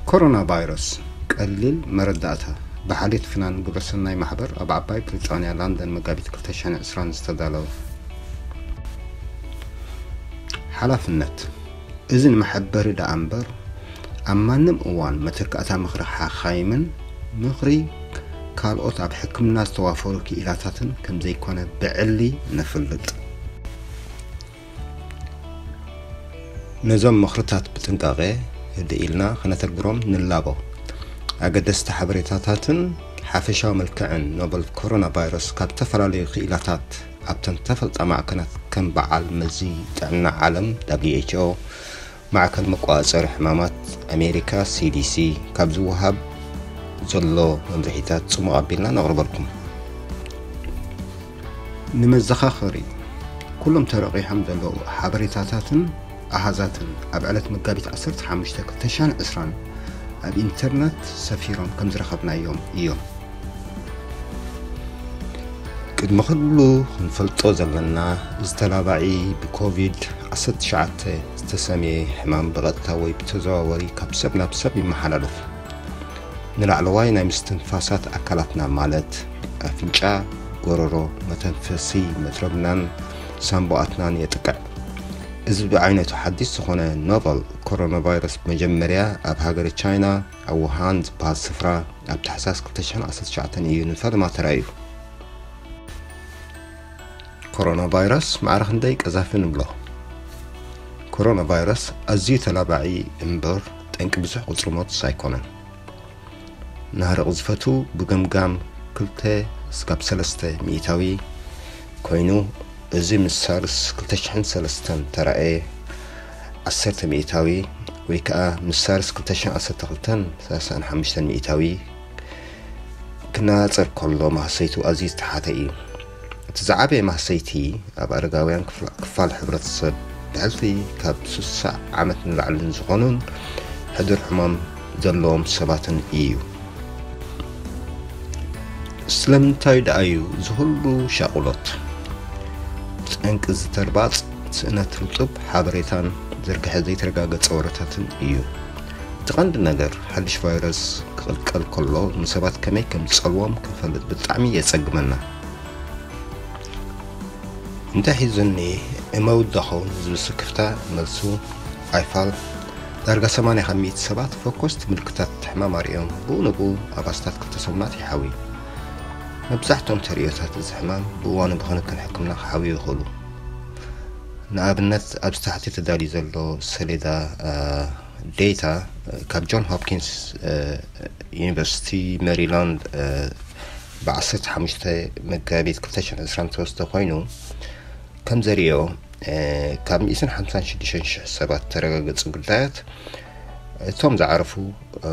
ኮሮና ቫይረስ ቀሊል መረዳእታ ብሓልዮት ፍናን ግብረሰናይ ማሕበር ኣብ ዓባይ ብሪጣንያ ላንደን መጋቢት ክልተ ሽሕን ዕስራን ዝተዳለወ። ሓላፍነት እዚ ንመሐበሪ ደኣ እምበር ኣብ ማንም እዋን መተካእታ ምኽሪ ሓኻይምን ምኽሪ ካልኦት ኣብ ሕክምና ዝተዋፈሩ ክኢላታትን ከምዘይኮነ ብዕሊ ነፍልጥ። ነዞም ምኽርታት ብጥንቃቐ ህድእ ኢልና ክነተግብሮም ንላቦ። ኣገደስቲ ሓበሬታታትን ሓፈሻዊ መልክዕን ኖቨል ኮሮና ቫይረስ ካብ ዝተፈላለዩ ክኢላታት ኣብተን ተፈልጣ ማዕከናት ከም በዓል መዚ ጥዕና ዓለም ደብሊው ኤች ኦ፣ ማዕከል መቆጻጸሪ ሕማማት ኣሜሪካ ሲ ዲ ሲ ካብ ዝወሃብ ዘሎ መምርሒታት ጽሙቕ ኣቢልና ነቕርበልኩም። ንመዘኻኸሪ፣ ኩሎም ተረቒሖም ዘለዉ ሓበሬታታትን ኣሃዛትን ኣብ ዕለት መጋቢት ዓሰርተ ሓሙሽተ ክልተ ሽሕን ዕስራን ኣብ ኢንተርነት ሰፊሮም ከም ዝረኸብናዮም እዮም። ቅድሚ ኩሉ ክንፈልጦ ዘለና፣ ዝተላባዒ ብኮቪድ ዓሰርተ ትሽዓተ ዝተሰምየ ሕማም ብቐጥታ ወይ ብተዘዋወሪ ካብ ሰብ ናብ ሰብ ይመሓላለፍ። ንላዕለዋይ ናይ ምስትንፋሳት ኣካላትና ማለት ኣፍንጫ፣ ጎረሮ፣ መተንፈሲ መትረብናን ሳንቡኣትናን የጥቅዕ። እዚ ብዓይነቱ ሓዲስ ዝኾነ ኖቨል ኮሮና ቫይረስ መጀመርያ ኣብ ሃገረ ቻይና ኣብ ውሃን ዝበሃል ስፍራ ኣብ ታሕሳስ ክልተ ሽሕን ዓሰርተ ትሽዓተን እዩ ንፈለማ ተራእዩ። ኮሮና ቫይረስ ማዕረ ክንደይ ቀዛፊ ንብሎ? ኮሮና ቫይረስ ኣዝዩ ተላባዒ እምበር ጠንቂ ብዙሕ ቁጽሪ ሞት ኣይኮነን። ናህሪ ቅዝፈቱ ብገምጋም ክልተ እስካብ ሰለስተ ሚእታዊ ኮይኑ፣ እዚ ምስ ሳርስ ክልተ ሽሕን ሰለስተን ተራእየ ዓሰርተ ሚእታዊ ወይ ከዓ ምስ ሳርስ ክልተ ሽሕን ዓሰርተ ክልተን ሰላሳን ሓሙሽተን ሚእታዊ ክነጻጸር ከሎ ማህሰይቱ ኣዝዩ ዝተሓተ እዩ። እቲ ዝዓበየ ማህሰይቲ ኣብ ኣረጋውያን ክፍላ-፣ ክፋል ሕብረተሰብ ብሕልፊ ካብ ስሳ ዓመት ንላዕልን ዝኾኑን ሕዱር ሕማም ዘለዎም ሰባትን እዩ። ስለምንታይ ደኣ እዩ እዚ ኩሉ ሻቑሎት? ጠንቂ ዝተርባጽ ስእነት ርጡብ ሓበሬታን ዝርግሐ ዘይተረጋገጸ ወረታትን እዩ። እቲ ቀንዲ ነገር ሓድሽ ቫይረስ ክቕልቀል ከሎ ንሰባት ከመይ ከም ዝጸልዎም ክንፈልጥ ብጣዕሚ የጸግመና። እንታይ ሒዙኒ እመውት ዶ ኸውን ዝብል ስክፍታ መልሱ ኣይፋል። ዳርጋ ሰማንያ ካብ ሚእቲ ሰባት ፈኮስቲ ምልክታት እቲ ሕማም ኣርእዮም ብኡ ንብኡ ኣብ ኣስታት ክልተ ሰሙናት ይሓውዩ። መብዛሕትኦም ተርእዮታት እዚ ሕማም ብእዋኑ ብክንክን ሕክምና ክሓውዩ ይኽእሉ። ንኣብነት ኣብዚ ታሕቲ ተዳልዩ ዘሎ ሰሌዳ፣ እ፣ ዴታ፣ እ፣ ካብ ጆን ሆፕኪንስ፣ እ፣ ዩኒቨርሲቲ ሜሪላንድ፣ እ፣ ብ ዓሰርተ ሓሙሽተ መጋቢት ክልተ ሽሕን ዕስራን ዝተወስደ ኮይኑ፣ ከም ዘርእዮ፣ እ፣ ካብ ሚእትን ሓምሳን ሽዱሽተን ሽሕ ሰባት ተረጋገጹ ግዳያት፣ እቶም ዝዓረፉ፣ እ፣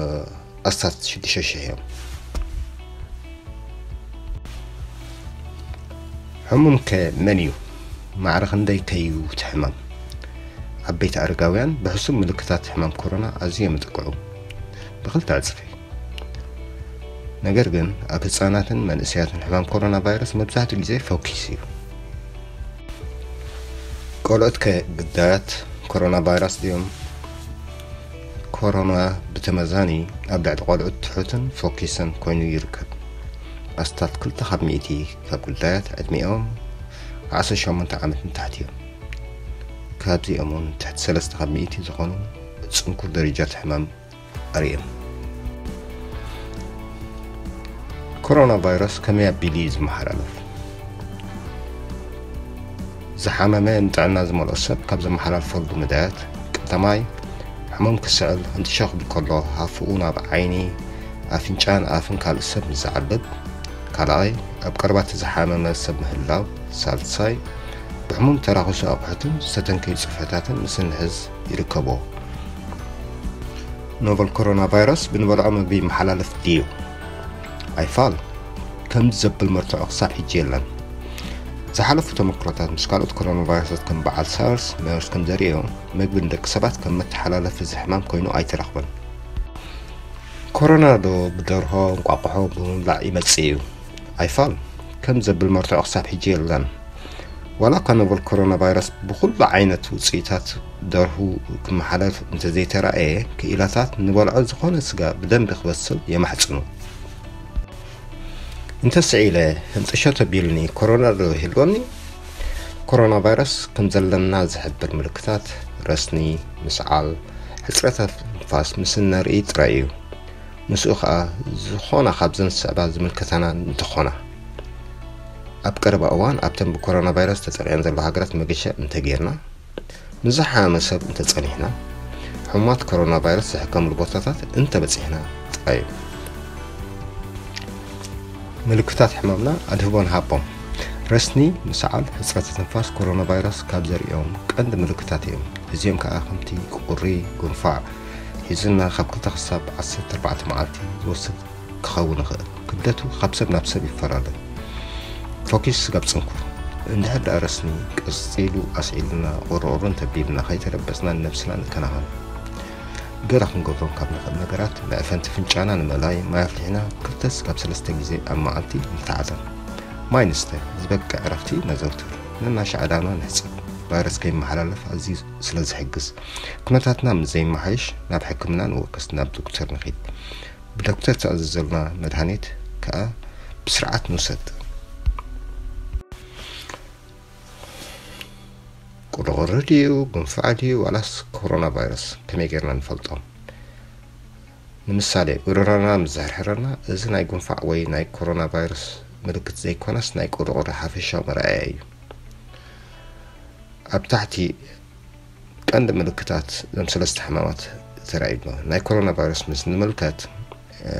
ኣስታት ሽዱሽተ ሽሕ እዮም። ሕሙም ከ መን እዩ? ማዕረ ክንደይ ከ እዩ እቲ ሕማም? ዓበይቲ ኣረጋውያን ብሕሱም ምልክታት ሕማም ኮሮና ኣዝዮም ይጥቅዑ። ብኽልተ ዕጽፊ። ነገር ግን ኣብ ህጻናትን መንእሰያትን ሕማም ኮሮና ቫይረስ መብዛሕትኡ ግዜ ፈኲስ እዩ። ቆልዑት ከ ግዳያት ኮሮና ቫይረስ ድዮም? ኮሮና ብተመዛኒ ኣብ ልዕሊ ቆልዑት ትሑትን ፈኲስን ኮይኑ ይርከብ። ኣስታት ክልተ ካብ ሚእቲ ካብ ግዳያት ዕድሚኦም ዓሰርተ ሸሞንተ ዓመት ንታሕቲ እዮም። ካብዚኦም እውን ትሕቲ ሰለስተ ካብ ሚእቲ ዝኾኑ ጽንኩር ደረጃ እቲ ሕማም ኣርእዮም። ኮሮና ቫይረስ ከመይ ኣቢሉ እዩ ዝመሓላለፍ? ዝሓመመ ንጥዕና ዝመልኦ ሰብ ካብ ዘመሓላልፈሉ መዳያት፣ ቀዳማይ፣ ሕሙም ክስዕል ህንጥሻ ክብል ከሎ ሃፍኡ ናብ ዓይኒ፣ ኣፍንጫን ኣፍን ካልእ ሰብ ምስ ዝዓልብ፣ ካልኣይ፣ ኣብ ቀረባ እቲ ዝሓመመ ሰብ ምህላው፣ ሳልሳይ፣ ብሕሙም ተራኸሱ ኣቑሑትን ዝተተንከዩ ጽፍሕታትን ምስንሕዝ ይርከብዎ። ኖቨል ኮሮና ቫይረስ ብንበልዖ ምግቢ ይመሓላለፍ ድዩ? ኣይፋል። ከምዚ ዘብል መርትዖ ክሳብ ሕጂ የለን። ዝሓለፉ ተመክሮታት ምስ ካልኦት ኮሮና ቫይረሳት ከም በዓል ሳርስ፣ መርስ ከም ዘርእዮ፣ ምግቢ ንደቂ ሰባት ከም መተሓላለፊ እዚ ሕማም ኮይኑ ኣይተረኽበን። ኮሮና ዶ ብደርሆ፣ እንቋቑሖ ብምብላዕ ይመጽእ እዩ? ኣይፋል። ከምዚ ዘብል መርትዖ ክሳብ ሕጂ የለን። ዋላ እኳ ኖቨል ኮሮና ቫይረስ ብኹሉ ዓይነት ውፅኢታት ደርሁ ክመሓለፍ እንተዘይተራእየ፣ ክኢላታት ንበልዖ ዝኾነ ስጋ ብደንቢ ክበስል የማሕፅኑ። እንተስዒለ ህንጥሾ ተቢልኒ ኮሮና ዶ ይህልወኒ? ኮሮና ቫይረስ ከም ዘለና ዝሕብር ምልክታት ረስኒ፣ ምስዓል፣ ሕፅረተ ትንፋስ ምስ እነርኢ ጥራይ እዩ። ምስኡ ኸኣ ዝኾና ካብዘን ዝስዕባ ዝምልከታና እንተኾና፣ ኣብ ቀረባ እዋን ኣብተን ብኮሮና ቫይረስ ተጠቂዐን ዘለዋ ሃገራት መገሻ እንተጌርና፣ ንዝሓመመ ሰብ እንተጸኒሕና፣ ሕሙማት ኮሮና ቫይረስ ዝሕከምሉ ቦታታት እንተበጺሕና ጥራይ እዩ። ምልክታት ሕማምና ኣድህቦ ንሃቦም። ረስኒ፣ ምስዓል፣ ሕጽረት ትንፋስ ኮሮና ቫይረስ ካብ ዘርእዮም ቀንዲ ምልክታት እዮም። እዚኦም ከኣ ከምቲ ቁሪ፣ ጉንፋዕ ሒዙና ካብ ክልተ ክሳብ ዓሰርተ ኣርባዕተ መዓልቲ ዝወስድ ክኸውን ይኽእል። ክብደቱ ካብ ሰብ ናብ ሰብ ይፈላለ። ፈኲስ ስጋብ ጽንኩር። እንድሕር ደኣ ረስኒ ቀጺሉ ኣስዒሉና፣ ቁርቁር እንተቢልና፣ ከይተረበጽና ንነብስና ንከናኸን። ገለ ክንገብሮም ካብ ንኽእል ነገራት፣ መዕፈንቲ ፍንጫና ንምእላይ ማይ ኣፍሊሕና ክልተ ስጋብ ሰለስተ ግዜ ኣብ መዓልቲ ንተዓጠን። ማይ ንስተ፣ ዝበቅዕ ዕረፍቲ ነዘውትር። ነናሻዕ ዕዳና ንሕጸብ። ቫይረስ ከይመሓላለፍ ኣዝዩ ስለ ዝሕግዝ። ኩነታትና ምስ ዘይመሓየሽ ናብ ሕክምና ንወከስ፣ ናብ ዶክተር ንኺድ። ብዶክተር ተኣዘዘልና መድሃኒት ከኣ ብስርዓት ንውሰድ። ቁርቁሪ ድዩ፣ ጉንፋዕ ድዩ፣ ዋላስ ኮሮና ቫይረስ ከመይ ጌርና ንፈልጦ? ንምሳሌ፣ ጎረሮና ምስ ዘሕርሕረና፣ እዚ ናይ ጉንፋዕ ወይ ናይ ኮሮና ቫይረስ ምልክት ዘይኮነስ፣ ናይ ቁርቁሪ ሓፈሻዊ መርኣያ እዩ። ኣብ ታሕቲ ቀንዲ ምልክታት እዞም ሰለስተ ሕማማት ተራእዩ ኣሎ። ናይ ኮሮና ቫይረስ ምስ ንምልከት፣ እ፣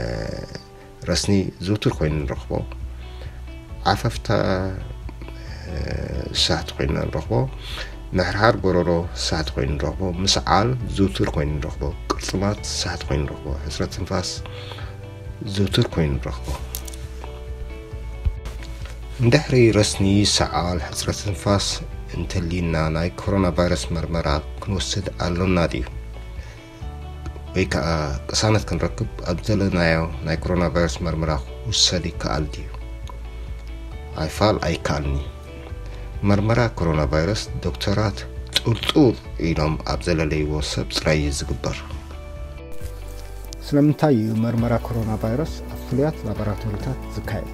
ረስኒ ዝውቱር ኮይኑ ንረኽቦ፣ ዓፈፍታ፣ እ፣ ሳሕቲ ኮይኑ ንረኽቦ፣ ምሕርሓር ጎረሮ ሳሕቲ ኮይኑ ንረኽቦ፣ ምስዓል ዝውቱር ኮይኑ ንረኽቦ፣ ቅርጥማት ሳሕቲ ኮይኑ ንረኽቦ፣ ሕጽረት ትንፋስ ዝውቱር ኮይኑ ንረኽቦ። እንድሕሪ ረስኒ፣ ሰዓል፣ ሕጽረት ትንፋስ እንተልዩና ናይ ኮሮና ቫይረስ መርመራ ክንወስድ ኣሎና ድዩ? ወይ ከኣ ቅሳነት ክንረክብ ኣብ ዝደለናዮ ናይ ኮሮና ቫይረስ መርመራ ክውሰድ ይከኣል ድዩ? ኣይፋል ኣይከኣልን እዩ። መርመራ ኮሮና ቫይረስ ዶክተራት ጥርጡር ኢሎም ኣብ ዘለለይዎ ሰብ ጥራይ እዩ ዝግበር። ስለምንታይ እዩ መርመራ ኮሮና ቫይረስ ኣብ ፍሉያት ላቦራቶሪታት ዝካየድ?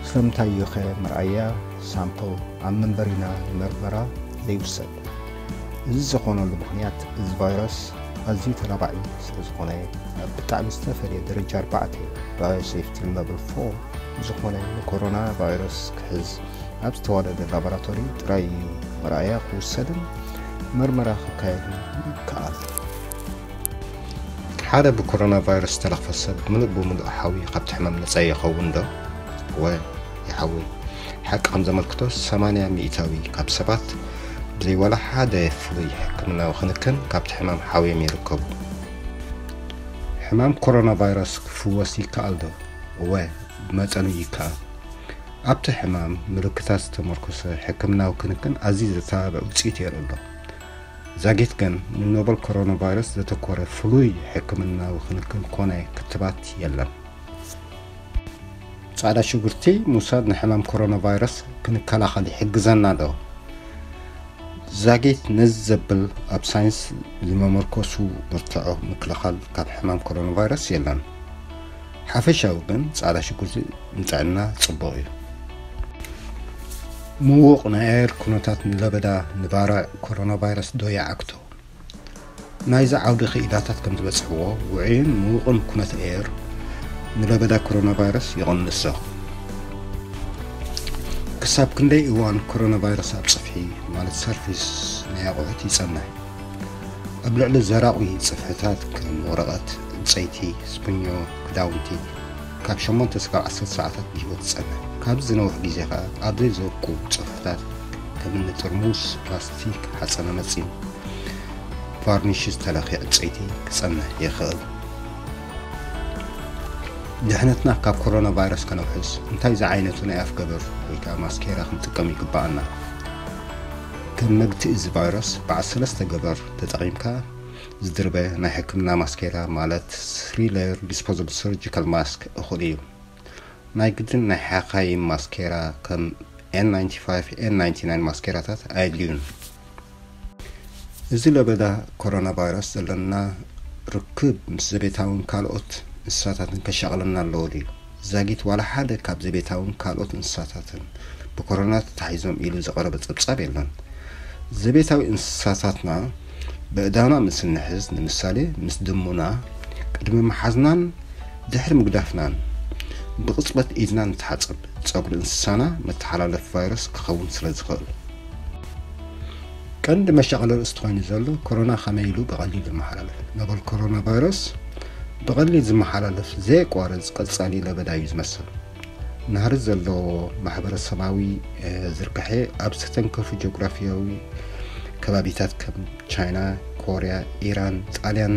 ስለምንታይ እዩ ኸ መርኣያ ሳምፕል ኣብ መንበሪና ንመርመራ ዘይውሰድ? እዚ ዝኾነሉ ምኽንያት፣ እዚ ቫይረስ ኣዝዩ ተላባዒ ስለ ዝኾነ፣ ኣብ ብጣዕሚ ዝተፈልየ ደረጃ ኣርባዕተ፣ ባዮሴፍቲ ለቨል ፎር፣ ዝኾነ ንኮሮና ቫይረስ ክሕዝ ኣብ ዝተዋደደ ላቦራቶሪ ጥራይ እዩ መርኣያ ክውሰድን መርመራ ክካየድን ይከኣል። ሓደ ብኮሮና ቫይረስ ዝተለኽፈ ሰብ ምሉእ ብምሉእ ሓዊ ካብቲ ሕማም ነጻ ይኸውን ዶ? እወ፣ ይሓዊ። ሓቂ ከም ዘመልክቶ፣ ሰማንያ ሚእታዊ ካብ ሰባት ብዘይ ዋላ ሓደ ፍሉይ ሕክምናዊ ክንክን ካብቲ ሕማም ሓውዮም ይርከቡ። ሕማም ኮሮና ቫይረስ ክፍወስ ይከኣል ዶ? እወ፣ ብመጠኑ ይከኣል። ኣብቲ ሕማም ምልክታት ዝተመርኮሰ ሕክምናዊ ክንክን ኣዝዩ ዘተባብዕ ውጽኢት የርኢ ኣሎ። ዛጊት ግን ንኖቨል ኮሮና ቫይረስ ዘተኮረ ፍሉይ ሕክምናዊ ክንክን ኮነ ክትባት የለን። ጻዕዳ ሽጉርቲ ምውሳድ ንሕማም ኮሮና ቫይረስ ክንከላኸል ይሕግዘና ዶ? ዛጊት ነዚ ዘብል ኣብ ሳይንስ ዝመመርኮሱ መርትዖ ምክልኻል ካብ ሕማም ኮሮና ቫይረስ የለን። ሓፈሻዊ ግን ጻዕዳ ሽጉርቲ ንጥዕና ጽቡቕ እዩ። ምዉቕ ናይ ኣየር ኩነታት ንለበዳ ንባርዕ ኮሮና ቫይረስ ዶ ይዓግቶ? ናይዚ ዓውዲ ክኢላታት ከም ዝበጽሕዎ፣ ውዑይን ምዉቕን ኩነት ኣየር ንለበዳ ኮሮና ቫይረስ ይቕንሶ። ክሳብ ክንደይ እዋን ኮሮና ቫይረስ ኣብ ጽፍሒ፣ ማለት ሰርፌስ፣ ናይ ኣቑሑት ይጸንሕ? ኣብ ልዕሊ ዘራቒ ጽፍሕታት ከም ወረቐት፣ ዕንጸይቲ፣ ስፑኞ፣ ክዳውንቲ፣ ካብ ሸሞንተ ስጋብ ዓሰርተ ሰዓታት ብህይወት ይጸንሕ። ካብዚ ዝነውሕ ግዜ ኸኣ ኣብ ዘይዘውቁ ጽፍሕታት ከም እኒ ጥርሙስ፣ ፕላስቲክ፣ ሓጸነ መጺን፣ ቫርኒሽ ዝተለኽየ ዕንጸይቲ ክጸንሕ ይኽእል። ድሕነትና ካብ ኮሮና ቫይረስ ከነውሕስ እንታይ ዝዓይነቱ ናይ ኣፍ ገበር ወይ ከኣ ማስኬራ ክንጥቀም ይግብኣና? ከም መግትኢ እዚ ቫይረስ በዓል ሰለስተ ገበር ተጠቒምካ ዝድርበ ናይ ሕክምና ማስኬራ ማለት ስሪ ሌየር ዲስፖዘብል ሰርጂካል ማስክ እኹል እዩ። ናይ ግድን ናይ ሓኻይም ማስኬራ ከም ኤን ናይንቲ ፋይቭ፣ ኤን ናይንቲ ናይን ማስኬራታት ኣየድልዩን። እዚ ለበዳ ኮሮና ቫይረስ ዘለና ርክብ ምስ ዘቤታውን ካልኦት እንስሳታትን ከሻቕለና ኣለዎ ድዩ? ዛጊት ዋላ ሓደ ካብ ዘቤታውን ካልኦት እንስሳታትን ብኮሮና ተታሒዞም ኢሉ ዝቐረበ ጸብጻብ የለን። ዘቤታዊ እንስሳታትና በእዳና ምስ እንሕዝ፣ ንምሳሌ ምስ ድሙና፣ ቅድሚ ምሓዝናን ድሕሪ ምግዳፍናን ብቕጽበት ኢድና ንተሓጸብ። ጸጉሪ እንስሳና መተሓላለፊ ቫይረስ ክኸውን ስለ ዝኽእል። ቀንዲ መሻቕለ ርእስቲ ኮይኑ ዘሎ ኮሮና ከመይ ኢሉ ብቐሊል ዝመሓላለፍ። ኖቨል ኮሮና ቫይረስ ብቐሊል ዝመሓላለፍ ዘየቋርጽ ቀጻሊ ለበዳ እዩ ዝመስል። ናህሪ ዘለዎ ማሕበረሰባዊ ዝርግሐ ኣብ ዝተተንከፉ ጂኦግራፊያዊ ከባቢታት ከም ቻይና፣ ኮርያ፣ ኢራን፣ ጣልያን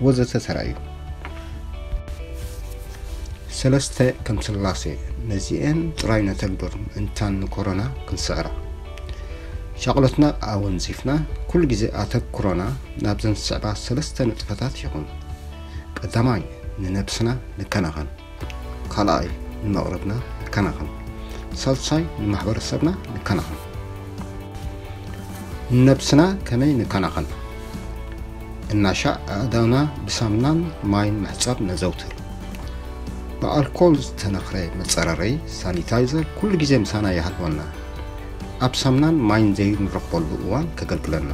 ወዘተ ተራእዩ። ሰለስተ ከም ስላሴ ነዚኤን ጥራይ ነተግብር ምእንታን ንኮሮና ክንስዕራ። ሻቕሎትና ኣወንዚፍና ኩሉ ግዜ ኣተኩሮና ናብዘን ዝስዕባ ሰለስተ ንጥፈታት ይኹን። ቀዳማይ ንነብስና ንከናኸን። ካልኣይ ንመቕርብና ንከናኸን። ሳልሳይ ንማሕበረሰብና ንከናኸን። ንነብስና ከመይ ንከናኸን? እናሻዕ ኣእዳውና ብሳምናን ማይን ምሕጻብ ነዘውትር። ብኣልኮል ዝተነኽረ መጸረረይ ሳኒታይዘር ኩሉ ግዜ ምሳና ይሃልወና። ኣብ ሳምናን ማይን ዘይንረኽበሉ እዋን ከገልግለና።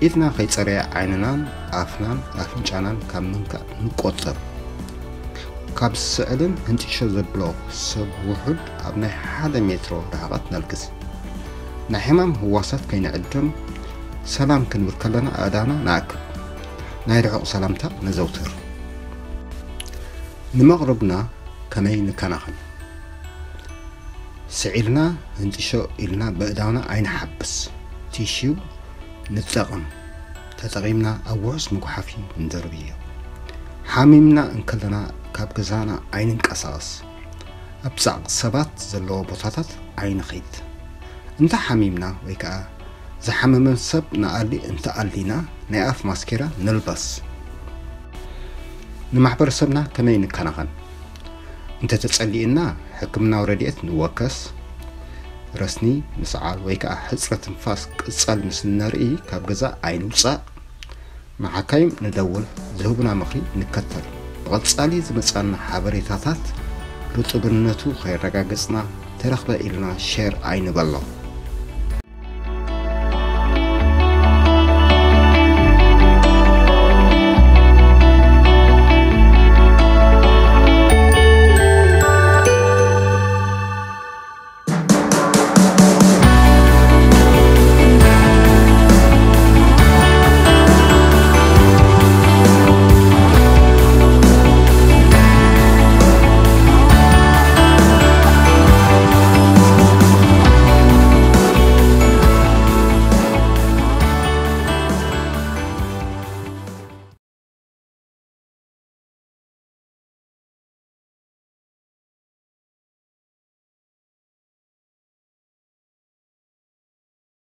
ኢድና ከይጸረየ ዓይንናን ኣፍናን ኣፍንጫናን ካብ ምንካእ ንቆጠብ። ካብ ስዕልን ህንጢሾ ዘብሎ ሰብ ውሑድ ኣብ ናይ ሓደ ሜትሮ ርሕቐት ነልግስ። ናይ ሕማም ህዋሳት ከይንዕድም ሰላም ክንብል ከለና ኣእዳና ንኣክብ። ናይ ርሑቕ ሰላምታ ነዘውትር። ንመቕርብና ከመይ ንከናኸን? ስዒልና ህንጢሾ ኢልና በእዳውና ኣይንሓብስ። ቲሽዩ ንጠቐም። ተጠቒምና ኣብ ውሑስ ምጉሓፍ እዩ እንደርብዮ። ሓሚምና እንከለና ካብ ገዛና ኣይንንቀሳቐስ። ኣብ ጻዕቂ ሰባት ዘለዎ ቦታታት ኣይንኺድ። እንተ ሓሚምና ወይ ከኣ ዝሓመመን ሰብ ንኣሊ እንተ ኣሊና ናይ ኣፍ ማስኬራ ንልበስ። ንማሕበረሰብና ከመይ ንከናኸን? እንተ ተጸሊእና ሕክምናዊ ረድኤት ንወከስ። ረስኒ፣ ምስዓል ወይ ከኣ ሕጽረት ትንፋስ ቅጸል ምስ እነርኢ ካብ ገዛ ኣይንውጻእ። ንሓካይም ንደውል፣ ዝህቡና ምኽሪ ንከተል። ብቐጻሊ ዝመጻና ሓበሬታታት ርጡብነቱ ከየረጋገጽና ተረኽበ ኢልና ሼር ኣይንበሎ።